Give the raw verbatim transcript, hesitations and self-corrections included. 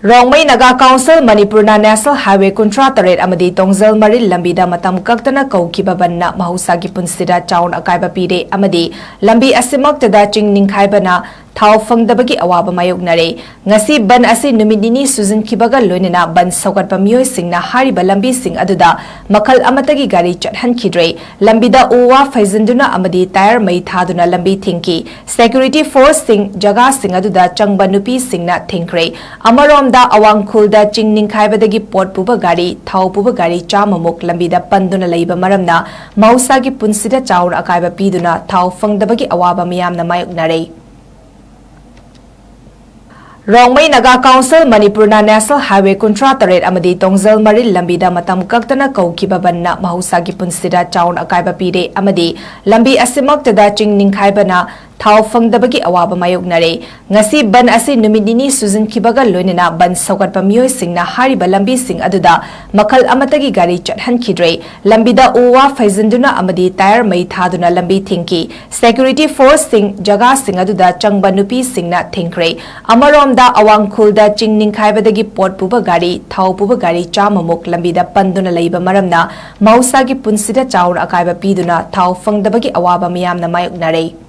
Rongmei Naga council ꯃꯅꯤꯄꯨꯔꯅ national highway ꯀꯨꯟꯊ꯭ꯔꯥ ꯇꯔꯦꯠ ꯑꯃꯗꯤ ꯇꯣꯡꯖꯜ ꯃꯔꯤꯜ ꯂꯝꯕꯤꯗ ꯃꯇꯝ ꯀꯛꯇꯅ ꯀꯧꯈꯤꯕ ꯕꯟꯅ ꯃꯍꯧꯁꯥꯒꯤ ꯄꯨꯟꯁꯤꯗ ꯆꯥꯎꯅ ꯑꯀꯥꯏꯕ ꯄꯤꯔꯦ ꯑꯃꯗꯤ ꯂꯝꯕꯤ ꯑꯁꯤꯃꯛꯇꯗ ꯆꯤꯡ ꯅꯤꯡꯈꯥꯏꯕꯅ ꯊꯥꯎ ꯐꯪꯗꯕꯒꯤ ꯑꯋꯥꯕ ꯃꯥꯌꯣꯛꯅꯔꯦ꯫ ꯉꯁꯤ ꯕꯟ ꯑꯁꯤ ꯅꯨꯃꯤꯠ ꯅꯤꯅꯤ ꯁꯨꯖꯤꯟꯈꯤꯕꯒ ꯂꯣꯏꯅꯅ ꯕꯟ ꯁꯧꯒꯠꯄ ꯃꯤꯑꯣꯏꯁꯤꯡꯅ ꯍꯥꯏꯔꯤꯕ ꯂꯝꯕꯤꯁꯤꯡ ꯑꯗꯨꯗ ꯃꯈꯜ ꯑꯃꯠꯇꯒꯤ ꯒꯥꯔꯤ ꯆꯠꯍꯟꯈꯤꯗ꯭ꯔꯦ꯫ ꯂꯝꯕꯤꯗ ꯎ ꯋꯥ ꯐꯩꯖꯤꯟꯗꯨꯅ ꯑꯃꯗꯤ ꯇꯥꯌꯔ ꯃꯩ ꯊꯥꯗꯨꯅ ꯂꯝꯕꯤ ꯊꯤꯡꯈꯤ꯫ ꯁꯦꯀ꯭ꯌꯨꯔꯤꯇꯤ ꯐꯣꯔꯁꯁꯤꯡ ꯖꯒꯥꯁꯤꯡ ꯑꯗꯨꯗ ꯆꯪꯕ ꯅꯨꯄꯤꯁꯤꯡꯅ ꯊꯤꯡꯈ꯭ꯔꯦ꯫ ꯑꯃꯔꯣꯝꯗ ꯑꯋꯥꯡ ꯈꯨꯜꯗ ꯆꯤꯡ ꯅꯤꯡꯈꯥꯏꯕꯗꯒꯤ ꯄꯣꯠ ꯄꯨꯕ ꯒꯥꯔꯤ, ꯊꯥꯎ ꯄꯨꯕ ꯒꯥꯔꯤ ꯆꯥꯝꯃꯃꯨꯛ ꯂꯝꯕꯤꯗ ꯄꯟꯗꯨꯅ ꯂꯩꯕ ꯃꯔꯝꯅ ꯃꯍꯧꯁꯥꯒꯤ ꯄꯨꯟꯁꯤꯗ ꯆꯥꯎꯅ ꯑꯀꯥꯏꯕ ꯄꯤꯗꯨꯅ ꯊꯥꯎ ꯐꯪꯗꯕꯒꯤ ꯑꯋꯥꯕ ꯃꯤꯌꯥꯝꯅ ꯃꯥꯌꯣꯛꯅꯔꯦ꯫ ꯔꯣꯡꯃꯩ ꯅꯥꯒꯥ ꯀꯥꯎꯟꯁꯤꯜ ꯃꯅꯤꯄꯨꯔꯅ ꯅꯦꯁꯅꯦꯜ ꯍꯥꯏꯋꯦ ꯀꯨꯟꯊ꯭ꯔꯥ ꯇꯔꯦꯠ ꯑꯃꯗꯤ ꯇꯣꯡꯖꯜ ꯃꯔꯤꯜ ꯂꯝꯕꯤꯗ ꯃꯇꯝ ꯀꯛꯇꯅ ꯀꯧꯈꯤꯕ ꯕꯟꯅ ꯃꯍꯧꯁꯥꯒꯤ ꯄꯨꯟꯁꯤꯗ ꯆꯥꯎꯅ ꯑꯀꯥꯏꯕ ꯄꯤꯔꯦ ꯑꯃꯗꯤ ꯂꯝꯕꯤ ꯑꯁꯤꯃꯛꯇꯗ ꯆꯤꯡ ꯅꯤꯡꯈꯥꯏꯕꯅ ꯊꯥꯎ ꯐꯪꯗꯕꯒꯤ ꯑꯋꯥꯕ ꯃꯥꯌꯣꯛꯅꯔꯦ꯫ ꯉꯁꯤ ꯕꯟ ꯑꯁꯤ ꯅꯨꯃꯤꯠ ꯅꯤꯅꯤ ꯁꯨꯖꯤꯟꯈꯤꯕꯒ ꯂꯣꯏꯅꯅ ꯕꯟ ꯁꯧꯒꯠꯄ ꯃꯤꯑꯣꯏꯁꯤꯡꯅ ꯍꯥꯏꯔꯤꯕ ꯂꯝꯕꯤꯁꯤꯡ ꯑꯗꯨꯗ ꯃꯈꯜ ꯑꯃꯠꯇꯒꯤ ꯒꯥꯔꯤ ꯆꯠꯍꯟꯈꯤꯗ꯭ꯔꯦ꯫ ꯂꯝꯕꯤꯗ ꯎ ꯋꯥ ꯐꯩꯖꯤꯟꯗꯨꯅ ꯑꯃꯗꯤ ꯇꯥꯌꯔ ꯃꯩ ꯊꯥꯗꯨꯅ ꯂꯝꯕꯤ ꯊꯤꯡꯈꯤ꯫ ꯁꯦꯀ꯭ꯌꯨꯔꯤꯇꯤ ꯐꯣꯔꯁꯁꯤꯡ ꯖꯒꯥꯁꯤꯡ ꯑꯗꯨꯗ ꯆꯪꯕ ꯅꯨꯄꯤꯁꯤꯡꯅ ꯊꯤꯡꯈ꯭ꯔꯦ꯫ ꯑꯃꯔꯣꯝꯗ ꯑꯋꯥꯡ ꯈꯨꯜꯗ ꯆꯤꯡ ꯅꯤꯡꯈꯥꯏꯕꯗꯒꯤ ꯄꯣꯠ ꯄꯨꯕ ꯒꯥꯔꯤ, ꯊꯥꯎ ꯄꯨꯕ ꯒꯥꯔꯤ ꯆꯥꯝꯃꯃꯨꯛ ꯂꯝꯕꯤꯗ ꯄꯟꯗꯨꯅ ꯂꯩꯕ ꯃꯔꯝꯅ ꯃꯍꯧꯁꯥꯒꯤ ꯄꯨꯟꯁꯤꯗ ꯆꯥꯎꯅ ꯑꯀꯥꯏꯕ ꯄꯤꯗꯨꯅ ꯊꯥꯎ ꯐꯪꯗꯕꯒꯤ ꯑꯋꯥꯕ ꯃꯤꯌꯥꯝꯅ ꯃꯥꯌꯣꯛꯅꯔꯦ꯫